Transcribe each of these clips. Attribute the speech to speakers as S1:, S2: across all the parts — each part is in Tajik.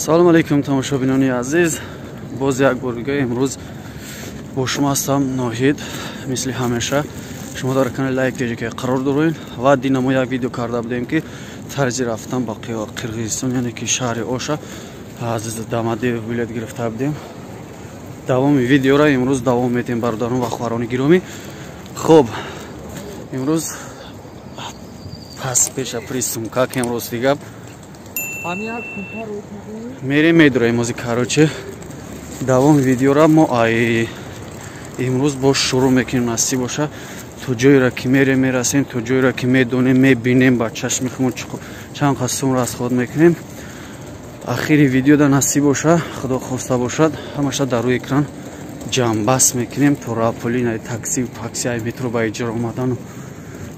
S1: Салом алейкум, тамошобинони азиз. Боз як бор дига имрӯз бо шумо ҳастам, Ноҳид. Мисли ҳамеша шумо дар канали Лайк ТЖК қарор доред ва дина мо як видео карда будем, ки тарзи рафтан ба Қирғизистон, яъне ки шаҳри Оша, аз Домодедово билет гирифта будем. Давоми видеоро имрӯз давом медиҳем, бародарон ва хоҳарони гиромӣ. Хуб, имрӯз пас пеша присумка ки имрӯз дига мерем, медураем ози. Короче, давоми видеора мо ай имрӯз боз шурӯъ мекунем, насиб боша. То ҷоеро ки мерем, мерасем, то ҷоеро ки медонем, мебинем, ба чашми худмон чанд қад сум расход мекунем. Ахири видеода, насиб боша, худо хоста бошад, ҳамаша дар рӯи экран ҷамъбаст мекунем. То рапули такси, такси, ай метро ба иҷора омадану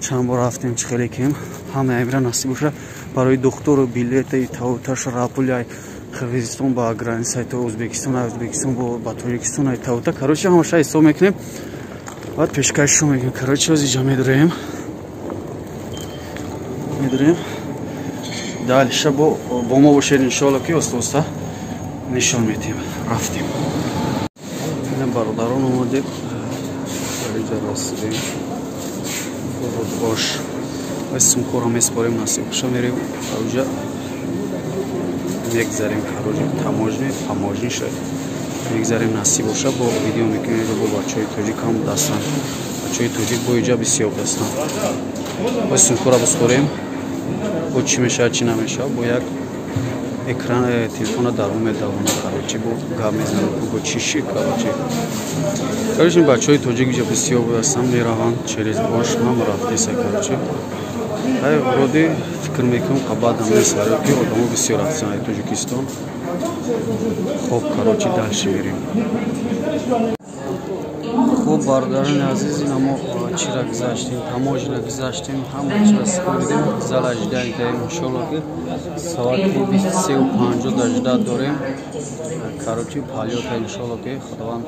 S1: чанд бор рафтем, чӣ хеле кем, ҳама амира, насиб боша, барои духтуру билети тауташ, рапули ай Қирғизистон ба границаи то Ӯзбекистон, ай Ӯзбекистон ба Тоҷикистон, ай таута, короче, ҳамаша ҳисоб мекунем, баъд пешкашшо мекунем. Короче, оз иҷа медураем, медураем дальше. Бо мо бошед, иншоалло, ки оста оста нишон медиҳем. Рафтем. Бародарон, омадем, иҷа расидем Ош. Сумкоро меспорем, насиб боша, мерем уҷа, мегзарем. Короче, таможня, таможня ша мегзарем, насиб боша, бо видео мекунем. Бо бачаҳои тоҷик ҳам дастанд, бачаҳои тоҷик бо иҷа бисёр дастанд. Бо сумкоро бисхорем, бо чӣ мешавад, чӣ намешавад, бо як экран телефона дарун медавонам. Короче, бо гап мезанам, бо чиши. Короче, бачаҳои тоҷик иҷа бисёр ҳастанд, мераванд через Ош, ҳам рафтеса. Короче, ай вроде фикр мекунам, қабадам нест, барои ки одамо бисёр рафтанд ай Тоҷикистон. Хоб, короче, дальше мерем. Хуб, бародарони азиз, ина мо чира гузаштем, таможня гузаштем, ҳама чира супоридем, зал ожидания кардем. Иншолло, ки соати 23:50 ожидать дорем. Короче, полёта, иншолло, ки Худованд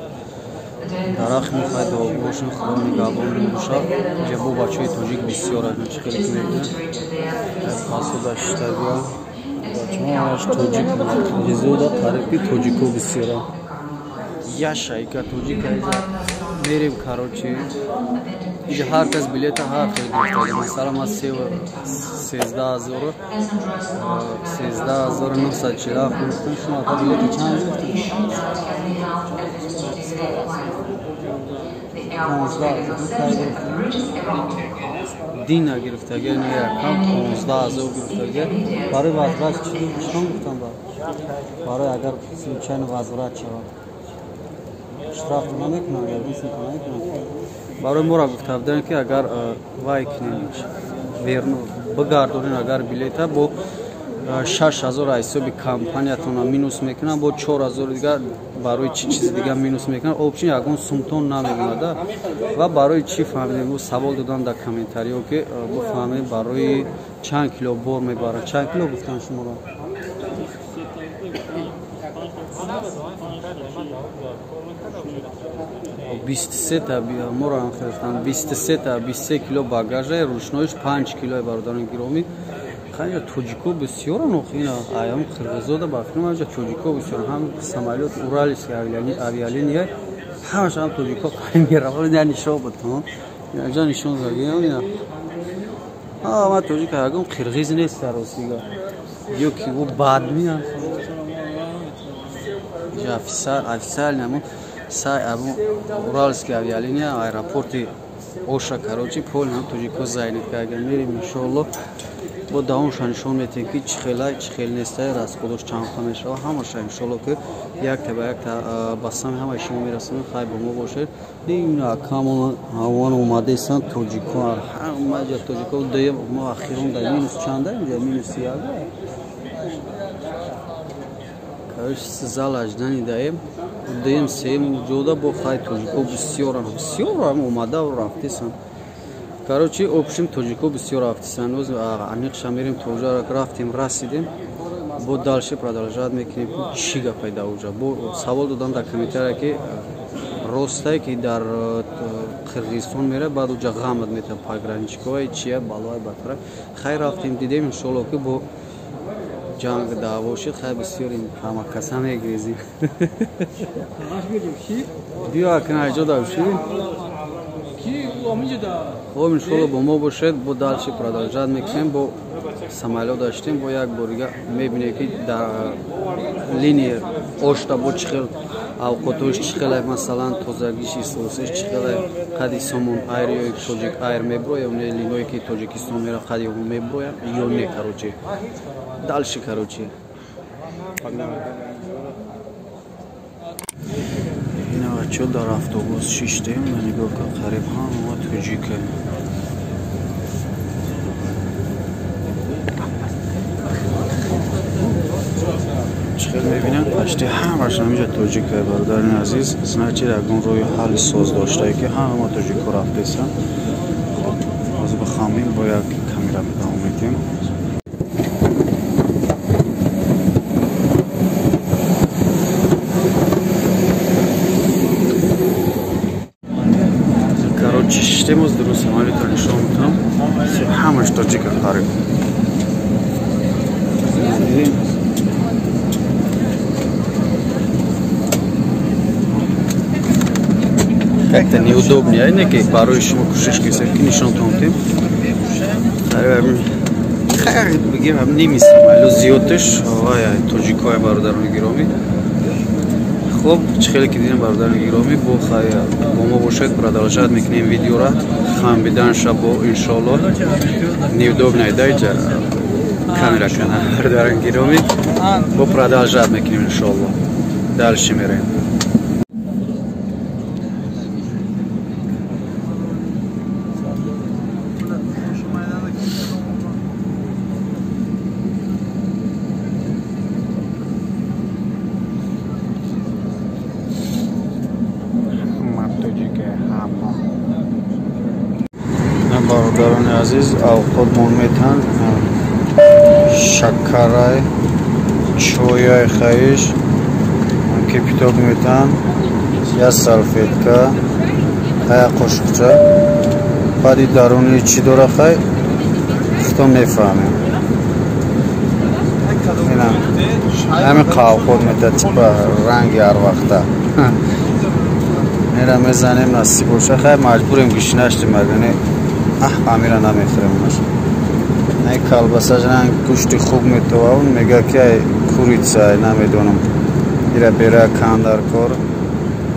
S1: дарахт мехоҳад, дуогӯ бошем, Худо нигаҳбон бошад. Иҷа бо бачаҳои тоҷик бисёр чӣ хеле ки мебинем, пасода шиштагиа бачаҳоаш тоҷик, қирғизода қариб ки тоҷико бисёра, яшайка тоҷика. Иҷа мерем. Короче, иҷа ҳар кас билета ҳар хел гирифтага. Масалан, ман 13,947 гирифтам. Шумо, ака, билета чанд гирифтед? 15 гирифтем. Дина гирифтага, не, якам 15 000 гирифтага. Барои возврат чӣ гуфтам? Барои агар случайно возврат шавад, штраф намекунам, ягон сумка намекунам. Барои моро гуфта буданд, ки агар вай кунем, верно бигардонем, агар билета, бо 6000 аз ҳисоби компаниятона минус мекунам, бо 4000 дигар барои чӣ чизи дигар минус мекунам. Общем, ягон сумтон намемонада. Ва барои чӣ фаҳмидем, савол додам дар комментариҳо, ки бифаҳмем, барои чанд кило бор мебарад. Чанд кило гуфтан шуморо? 23 та моро ҳам гирифтан, 23 та, 23 кило багажа, ручной ш 5 килои. Бародарони гиромӣ, хайя тоҷико бисёран охина аям қирғизода, ба фикрам, аҷа тоҷико бисёр. Ҳам самолёт Уральский авиалиния, ҳамаш ҳам тоҷико мераванд. Я нишон бутон, аҷа нишон задиам, ина ҳама тоҷик, ягон қирғиз нест дар ростига, ё ки ӯ бадмиан. Официально ҳамун сай абу Уральский авиалиния, аэропорти Оша, короче, полный ҳам тоҷико занят карда. Мерем, иншоалло, бо давомша нишон метиҳем, ки чӣ хела, чӣ хел нестай, расход ош чанд мешава, ҳамаша, иншоалло, ки якта ба якта ба сами ҳамаи шумо мерасонем. Хай, бо мо бошед. Камон ҳамон омадаистанд тоҷико, ҳама ҷа тоҷико. Дуюм мо ахирон дар минус чанда, инҷа минус як. Короче, зал ожидания даем, дуюм, сеюм ҷода бо. Хай, тоҷико бисёран, бисёрам омада рафтесанд. Короче, общем, тоҷико бисёр рафтесанд. Оз аниқша мерем, то уҷа рафтем, расидем, бо дальше продолжать мекунем, чӣ гапай дар уҷа. Бо савол додам дар комментария, ки ростае, ки дар Қирғизистон меравад, баъд уҷа ғамат метавад, пограничник ое, чия, балои батара. Хай, рафтем, дидем, иншоалло, ки бо Ҷанг даъво шид, хай бисёрим ҳама каса мегрезим. Биё акна айҷо давши. Хоб, иншолло бо мо бошед, бо дальше продолжать мекунем, бо самолёт даштем, бо як борига мебинем ки дар линия ошта бо чӣ хел авқотош чӣ хелай, масалан тозагиш ислосиш чӣ хелай, қади Сомон Айр ё Тоҷик Айр меброя, ё не линое ки Тоҷикистон мера қади меброя ё не, короче. Дальше, короче. Ина бачо дар автобус шиштем, нигоҳ кун, қариб ҳама тоҷика. Чӣ хел мебинам, пашти ҳамаш ҳаминҷа тоҷика, бародари азиз. Значит, ягон роҳи ҳалли соз доштае ки ҳама тоҷикҳо рафтесанд. Хоб, ҳозир бихамем, бо як камера давом медиҳем. Короче, шиштем, оз дуруст самолётро нишон медиҳам. Ҳамаш тоҷика қариб. Как-то неудобнее, а не ки барои шумо кӯшиш кардем ки нишонтон диҳем. Хайр, бигем, ҳам ними самолёт зиёдташ вай тоҷикҳои бародарони гиромӣ. Хоб, чӣ хеле ки дидем, бародарони гиромӣ, бо хай бо мо бошед, продолжать мекунем видеора. Хамбидан шабо иншоалло. Неудобно даҷа камера кана, бародарони гиромӣ. Бо продолжать мекунем иншоалло. Дальше мерем. Бародарони азиз, авқотмон метан шакарай, чойай хаиш, кипяток метан, я салфетка, хая қошуқча. Баъди даруни чӣ дора хай, худто мефаҳмем. Ҳамин қавқот мета, типа ранги ҳарвақта. Мера мезанем, насиб боша, хай маҷбурем гишнаштем, агане амира намехӯрем. Ай колбасаш ранг гӯшти хуб метова, он мега ки ай курица, ай намедонам. Ира бера кан дар кор.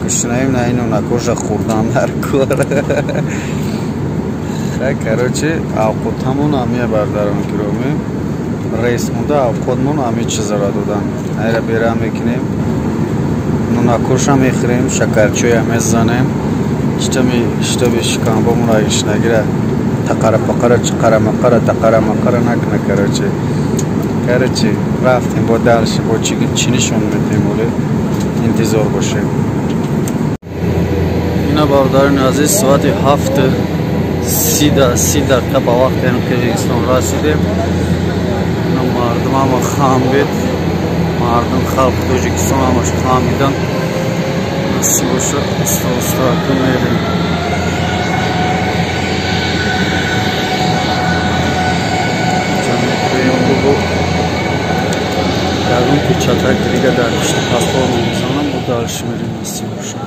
S1: Гушнаем на ину накоша хӯрдан дар кор. Хай, короче, авқотамон амия бардарон гиромӣ. Рейс монда авқотмон ами чизара додан. Айра бера мекунем. Нунакоша мехӯрем, шакарчоя мезанем. Чтобы шикамбомон иш нагира. Тақара пақара чақара мақара тақара мақара накна, короче. Короче, рафтем бо дальше, бо чӣ нишон медиҳем, оле интизор бошем. Ина бародарони азиз, соати 7:30 дақиқа ба вақти Қирғизистон расидем. Ина мардум ҳама хамбед, мардум халқи Тоҷикистон ҳамаш хамидан. Насиб боша, оста оста мерем. Ягон печатак дига дар пишти паспорт мезанам, бо дальше мерем, насиб боша.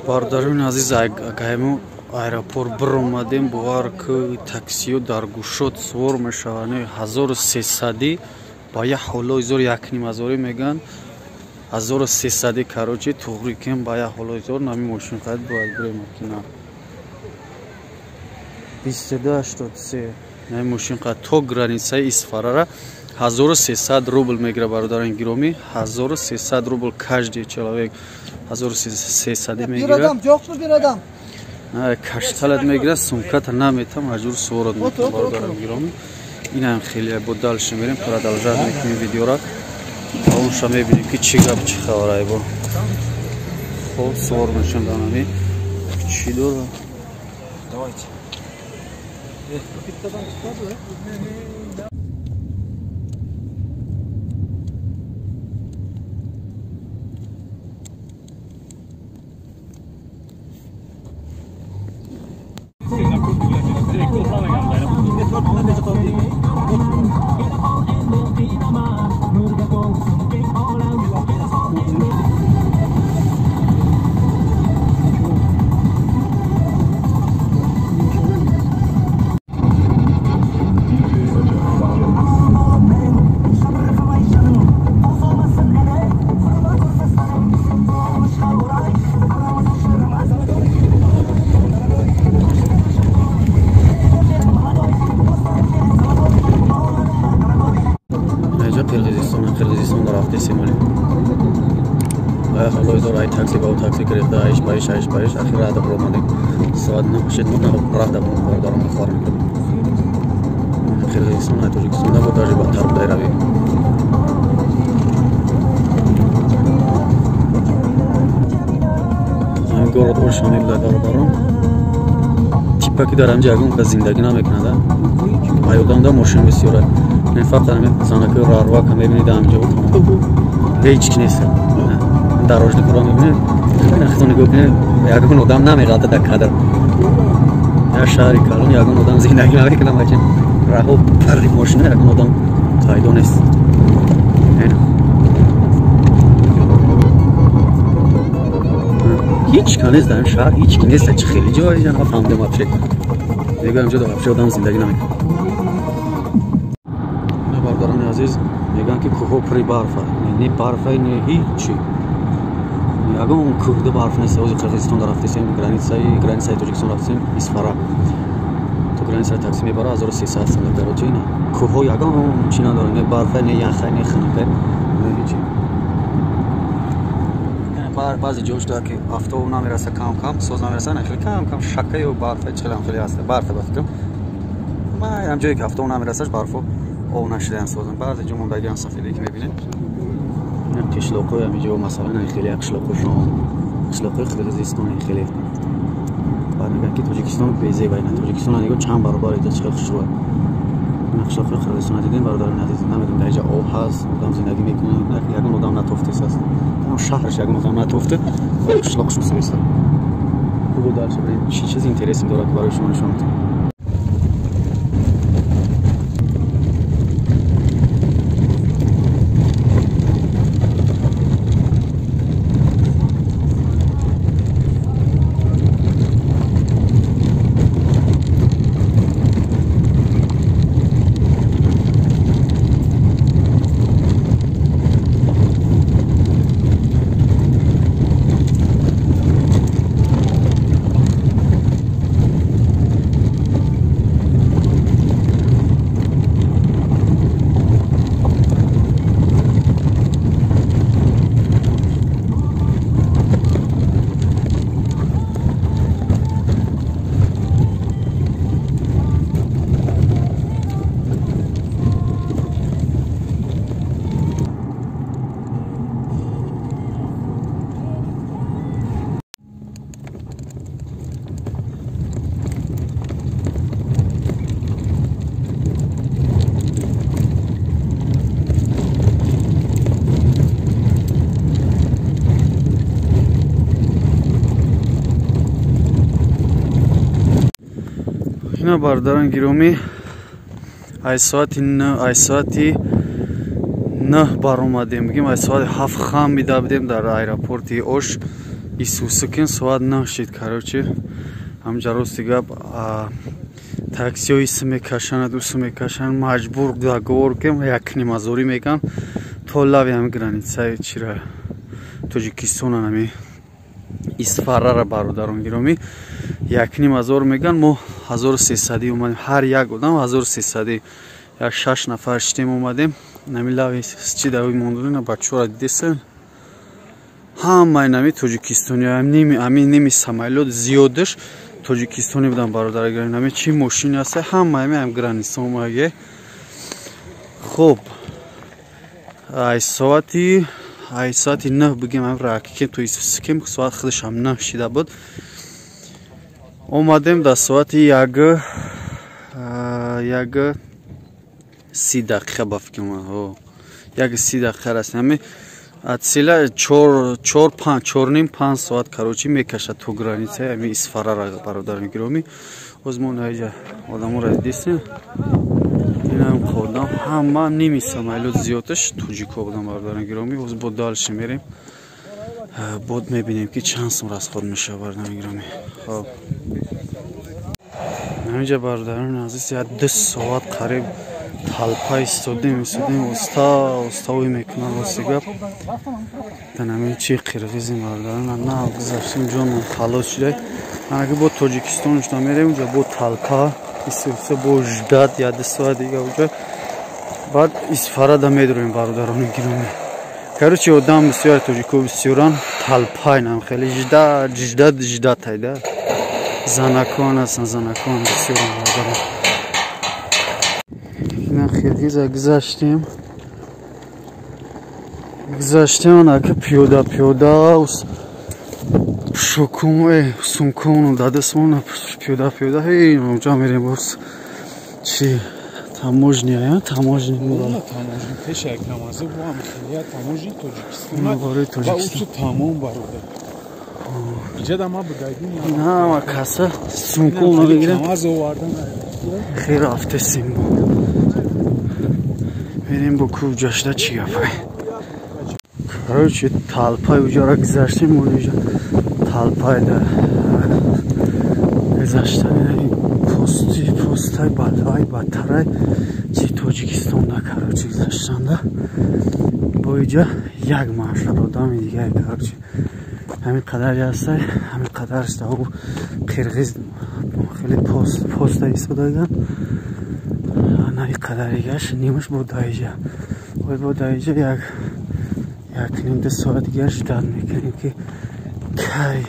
S1: Бародарони азиз, агайму аэропорт биромадем, бовар ки таксиё дар гӯшот сувор мешаванд. 1300 ба як ҳолои зор, 1500 мегӯянд. 1300, короче, туғри кем ба як ҳолои зор нами мошин қад бояд бирем кина. 2283 нами мошин қад то границаи Исфарара 1300 рубл мегира бародарон гиромӣ, 1300 рубл каждый человек 1300 мегира.
S2: Bir adam yo'qmi, bir adam?
S1: Кашталат мегира, сумката намета, маҷбур суворот мекунам бародарон гиромӣ. Инам хеле бо дальше мерем, продолжать мекунем видеора. Онша мебинем ки чӣ гап, чӣ хабар бо. Хоб сувор мешам данами. Чӣ дора?
S2: Давайте.
S1: Қирғизистон рафтесем оле. Ҳоло ай такси ба такси гирифта, айш байш, айш байш, ахир рада баромадем. Соат 9 шид, мо рада бародарам хоҳар мекардем. Қирғизистон ай Тоҷикистон набуд, даже бадтар будай рави. Ҳамин город Ош ҳамин будай бародарон. Типа ки дар ҳамҷа ягон кас зиндагӣ намекунад, ай одамда мошин бисёр. Не фақат ҳамин занакҳои рарвака мебинед ҳаминҷо тамом. Ҳеҷ ки нест. Дорожникро мебинед, худо нигоҳ кунед, ягон одам намеғалта дар кадр. Дар шаҳри калон ягон одам зиндагӣ намекунад, бача. Раҳо парри мошина ягон одам пайдо нест. Ҳеҷ ка нест дар ин шаҳр, ҳеҷ ки нест. Чӣ хеле ҷое ҷа нафаҳмидем вообще. Мегӯям инҷо вообще одам зиндагӣ намекунад. Бародарони азиз, мегӯянд ки кӯҳҳо пури барфа. Не барфа, не ҳичи. Ягон кӯҳда барф нест. Ҳозир Қирғизистон рафтесем, границаи Тоҷикистон рафтесем, Исфара. То границаи такси мебара 1300 сом короче. Ина кӯҳҳо ягон чи надоранд, не барфа, не яха, не хинака, не ҳичи. Баъзе ҷош дорад ки автобус намераса, кам кам соз намераса, хеле кам кам шакаю барфа чилам хеле ҳаст. Барфа ба фикрам. Ма ҳам ҷое ки автобус намерасаш барфо об нашидаам созам. Баъзе ҷо мондагиам сафеде ки мебинед. Ин қишлоқҳои ҳаминҷо масалан хеле қишлоқҳошон, қишлоқҳои Қирғизистон хеле. Баъд мегӯянд ки Тоҷикистон безеба. Ина Тоҷикистон нигоҳ чанд баробар инҷо чӣ хушрӯ. Ин қишлоқҳои Қирғизистон дидем бародарони азиз, намедонам дар инҷо об ҳаст, одам зиндагӣ мекунад, ягон одам натофтест аст. Там шаҳраш ягон одам натофте, қишлоқшон сӯест. Хуб дальше барем. Чӣ чизи интереси дорад ки барои шумо нишон медиҳам. Ина бародарон гиромӣ, ай соати 9 баромадем, бигем ай соати 7 хам бида будем дар аэропорти Ош. Исусукин соат 9 шид короче. Ҳамҷа рости гап таксиҳо ис мекашанд, ус мекашанд, маҷбур договор кем як нимазорӣ мекан то лави ҳами границаи чира Тоҷикистон ҳами Исфарара бародарон гиромӣ 1,5 ҳазор меган, мо 1300 омадем, ҳар як одам 1300. Як 6 нафар шидем омадем. Нами лави чи дави мондунина бачора дидесен. Ҳамаи нами тоҷикистони, ами ними самолёт зиёдаш тоҷикистони будан бародари гиромӣ. Нами чи мошини аст, ҳамаи ами ам граница омаге. Хуб, ай соати 9 бигем ам ракикем то кем соат худаш ҳам 9 шида буд. Омадем дар соати 1:30 дақиқа ба фикрам. 1:30 дақиқа расидем. Ами атсила 4 5 4.5 5 соат короче мекашад то граница ами Исфарара бародари гиромӣ. Боз мо наиҷа одаморо дидесем. Инам қодам ҳама ними самолёт зиёдаш тоҷико будан бародари гиромӣ. Боз бо дальше мерем. Бод мебинем ки чанд сум расход мешавад бародари гиромӣ. Хоб. Ҳаминҷа бародарони азиз як 2 соат қариб толпа истодем, уста уста ой мекунанд рости гап. Дар чи қирғизим бародарон на гузаштем ҷонмон халос шуда. Анаки бо Тоҷикистон шуда мерем, унҷа бо толпа истода бо ждать як 2 соат дига унҷа. Баъд Исфарада медроем бародарони гиромӣ. Короче одам бисёр тоҷико бисёран толпа инам хеле ждать ждать ждать айда. Занакон ҳастан, занакон бисёран бародарон. Ина Қирғиза гузаштем. Гузаштем анаки пиёда пиёда шукум сумкумону дадасмон пиёда пиёда ҳей онҷа мерем боз чи таможня, таможня
S3: таможня пеш як намазы бо ҳам хелия таможня Тоҷикистон
S1: барои Тоҷикистон
S3: тамом бародар. Иҷа да ма будаги
S1: ҳама каса сумкумону бигирем.
S3: Намаз овардан
S1: хеле рафтесим бо. Мерем бо кӯҳ ҷашда чӣ гапай. Короче толпаи уҷара гузаштем, уҷа толпаи да гузашта пости постай балай баттарай чи Тоҷикистонда короче гузаштанда. Бо иҷа як маршрут одами дигар короче ҳамин қадари ҳастай, ҳамин қадарш да қирғиз хеле поста истодаган. Ана и қадаригаш нимаш бо даиҷа. Ой бо даиҷа 1.5 2 соат дигар ждать мекунем ки кай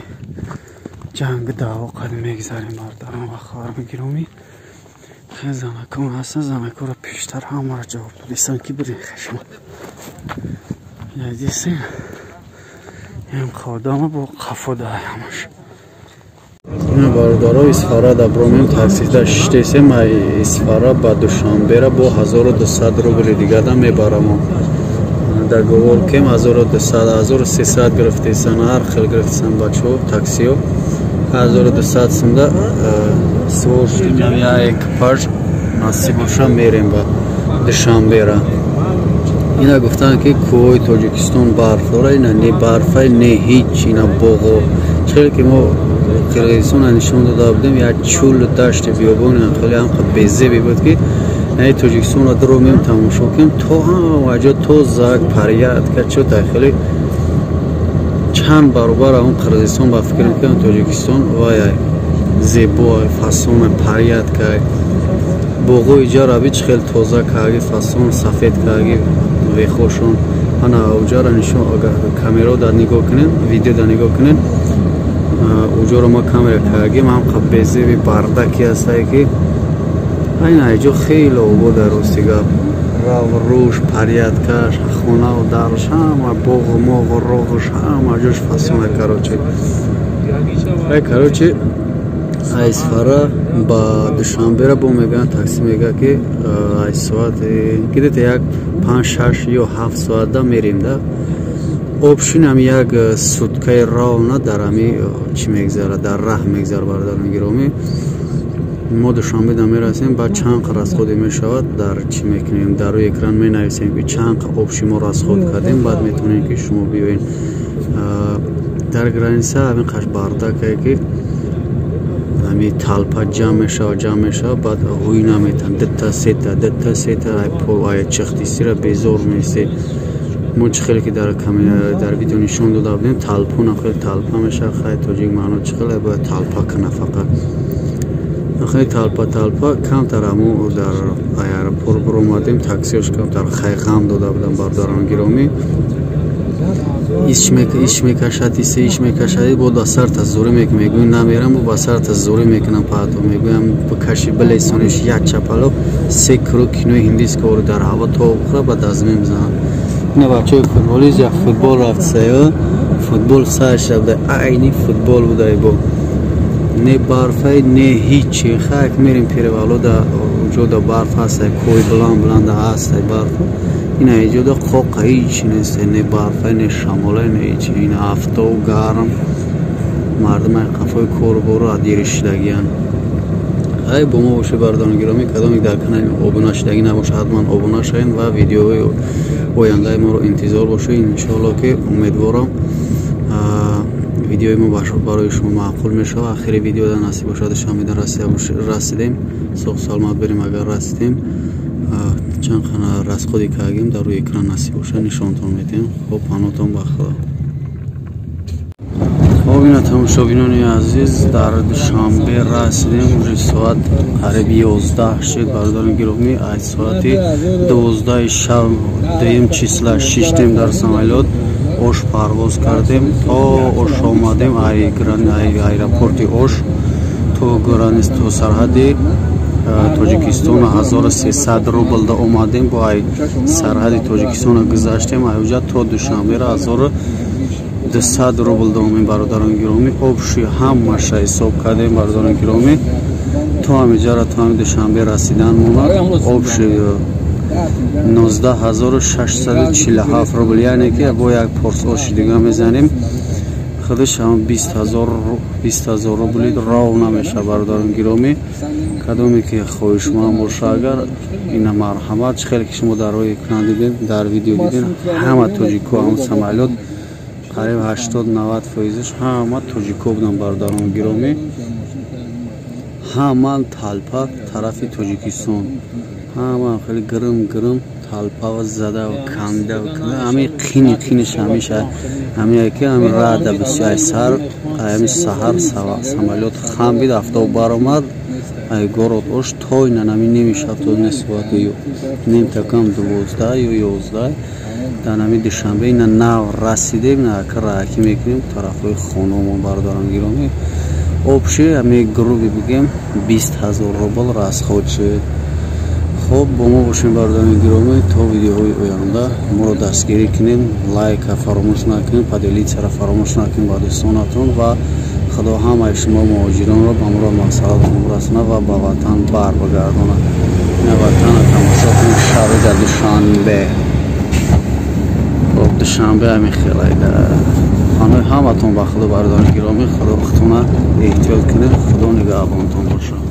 S1: ҷанг даъво қад мегзарем бародарон ва хоҳарони гиромӣ. Хеле занакон ҳастан, занакоро пештар ҳамаро ҷавоб додистан ки бирин хешма. Дидесен ин қодама бо қафо да ҳамаш. Бародаро Исфара да бромем таксида шиштесем, ай Исфара ба Душанбера бо 1200 рубли дига да мебарамо. Договор кем 1200 1300 гирифтесан, ҳар хел гирифтесан бачаҳо таксиё. 1200 сумда сувор шудем, я экипаж насиб боша мерем ба Душанбера. Ина гуфтанд ки кӯҳҳои Тоҷикистон барф дора, ина не барфа, не ҳеҷ, ина боғо. Хеле ки мо Қирғизистонро нишон дода будем, як чӯлу дашти биёбони хеле ҳамқа безебе буд ки ай Тоҷикистонро дуромем тамошо кунем то ҳама ҷо тозак порядка чо дар хеле чанд баробар он Қирғизистон ба фикр мекунам Тоҷикистон вай зебо фасон порядка. Боғои ҷараби чӣ хел тоза карги фасон сафед карги вехошон. Ана уҷара нишон агар камеро дар нигоҳ кунем, видео дар нигоҳ кунем, уҷоро ма камера кардем, ҳамқа безеби бардаки ҳастае ки айн айҷо хеле обод рости гап. Рав руш порядкаш, хонаву дарш, ҳама боғу моғу роғуш, ҳама ҷош фасона короче. Ай короче Исфара ба Душанбера бо мегӯянд такси мегӯяд ки ай соат где-то як 5 6 ё 7 соат да мерем да. Общин ҳам як суткаи ровно дар ҳами чӣ мегзарад, дар раҳ мегзарад бародарони гиромӣ. Мо Душанбе да мерасем, баъд чанд расходе мешавад дар чӣ мекунем, дар рӯи экран менависем ки чанд общий мо расход кардем, баъд метавонем ки шумо биёед. Дар граница ҳамин қаш бардакае ки ҳами толпа ҷамъ мешавад, ҷамъ мешавад, баъд ҳуй наметан, дута сета, дута сета, ай пол ай чихтисира безор меистед. Мо чӣ хеле ки дар видео нишон дода будем, толпона хеле толпа мешавад. Хай тоҷик маъно чӣ хеле бояд толпа кунад фақат. Хеле талпа талпа камтар ҳамо дар аэропорт биромадем, таксиош камтар хайғам дода будам бародарон гиромӣ. Иш мекашад, исе иш мекашад, бо ба сар таззурӣ мекунам, мегӯям намерам, бо ба сар таззурӣ мекунам, паҳто мегӯям бикаши билесониш як чапало се круг кинои ҳиндискаро дар ҳаво то бухӯра, баъд аз мемзанам. Ина бачаҳои футболист як футбол рафт саё, футбол сар шуда, айни футбол будай бо не барфай, не ҳичи. Хак мерем перевало да ҷода барф ҳастай, кӯҳи буланд буланда ҳастай барф. Ина иҷода қоқа ҳичи нест, не барфай, не шамолай, не ҳичи. Ина афтоб гарм, мардум ай қафои корубору адири шидагиян. Ай бо мо бошед бародарони гиромӣ, кадоме дар канали обуна шидагӣ набошад, ҳатман обуна шавед ва видеоҳои ояндаи моро интизор бошед. Иншоалло ки умедворам видеои мо барои шумо маъқул мешавад. Ахири видеода насиб бошад Душанбеда расидем, соғ саломат берем. Агар расидем, чанд хана расходи кардем дар рӯи экран насиб бошад нишонтон медиҳем. Хоб, паноҳтон ба Худо. Хоб, ина тамошобинони азиз, дар Душанбе расидем. Уже соат қариб 11 шуд бародарони гиромӣ. Аз соати 12 шаб дуюм числа шиштем дар самолёт, Ош парвоз кардем, то Ош омадем, аэропорти Ош то границ, то сарҳади Тоҷикистон 1300 рубл да омадем, бо ай сарҳади Тоҷикистона гузаштем, айуҷа то Душанбера 1200 рубл да омем бародарони гиромӣ. Общий ҳамаша ҳисоб кардем бародарони гиромӣ, то ҳамиҷара, то ҳами Душанбе расидан монад общий 19647 рубл, яъне ки бо як порс оши дига мезанем, худаш ҳам 20000 рубли ров намешавад бародарони гиромӣ. Кадоме ки хоҳишманд боша агар, ина марҳамат. Чӣ хеле ки шумо дар рӯи экран дидед, дар видео дидед, ҳама тоҷико ҳам самолёт қариб 80-90 фоизаш ҳама тоҷико буданд бародарони гиромӣ. Ҳама талпа тарафи Тоҷикистон, ҳама хеле гирм гирм талпа зада канда, ҳами қини қиниш ҳамеша ҳамия ки ҳами рада бисёр сар ҳами саҳар самолёт хам бид, афтоб баромад, ай город Ош то ина нами немишаб, то не соати нем такам 12 ё 11 дар нами Душанбе ина нав расидем, ина ака раакӣ мекунем тарафҳои хонамон бародарон гиромӣ. Общий ҳами грубо бигем 20000 рубл расход шуд. Хоб, бо мо бошем бародарони гиромӣ то видеоҳои оянда. Моро дастгирӣ кунем, лайка фаромӯш накунем, поделиться ра фаромӯш накунем ба дӯстонатон ва Худо ҳамаи шумо муҳоҷиронро ба мурод мақсадатон расонад ва ба ватан бар бигардонад. Ина ватана тамошо кунем, шаҳри дар Душанбе. Хоб, Душанбе ҳамин хелайда. Паноҳи ҳаматон ба Худо бародарони гиромӣ. Худо худтона эҳтиёт кунед, Худо нигаҳбонтон бошад.